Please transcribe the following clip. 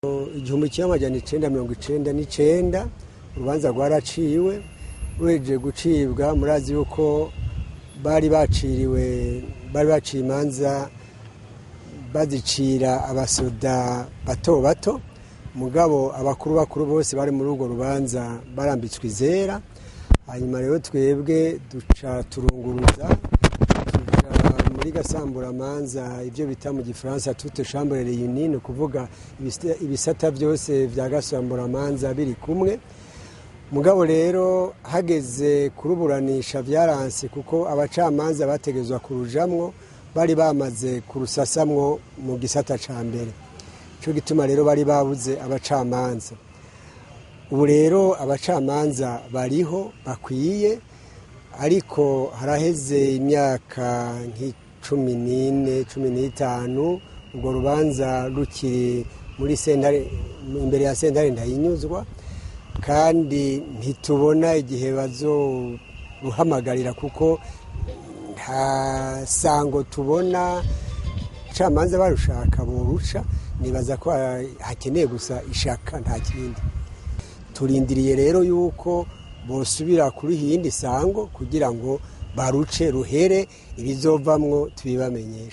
1999 urubanza rwaraciwe. Ruhejeje gucibwa, murazi yuko bari baciriwe, bari baciye imanza, bazicira abasoda bato bato, mugabo abakuru bakuru bose bari muri urwo rubanza barambitswe izera. Hanyuma rero twebwe duca turunguruza, tuja muri gasamburamanza, ibyo bita mu Gifaransa toutes chambres réunies, ni ukuvuga ibisata byose vya gasamburamanza biri kumwe. Mugabo rero hageze kuruburanisha vyaranse, kuko abacamanza bategezwa kurujamwo bari bamaze kurusasamwo mu gisata ca mbere. Ico gituma rero bari babuze abacamanza. Ubu rero abacamanza bariho bakwiye, ariko haraheze imyaka nk'14, 15 urwo rubanza rukiri muri sentare, imbere ya sentare Ntahinyuzwa, kandi ntitubona igihe bazoruhamagarira, kuko nta sango tubona. Camanza barushaka boruca. Nibaza ko hakeneye gusa ishaka, nta kindi. Turindiriye rero yuko bosubira kuri yindi sango kugira ngo baruce ruhere, ibizovamwo tubibamenyeshe.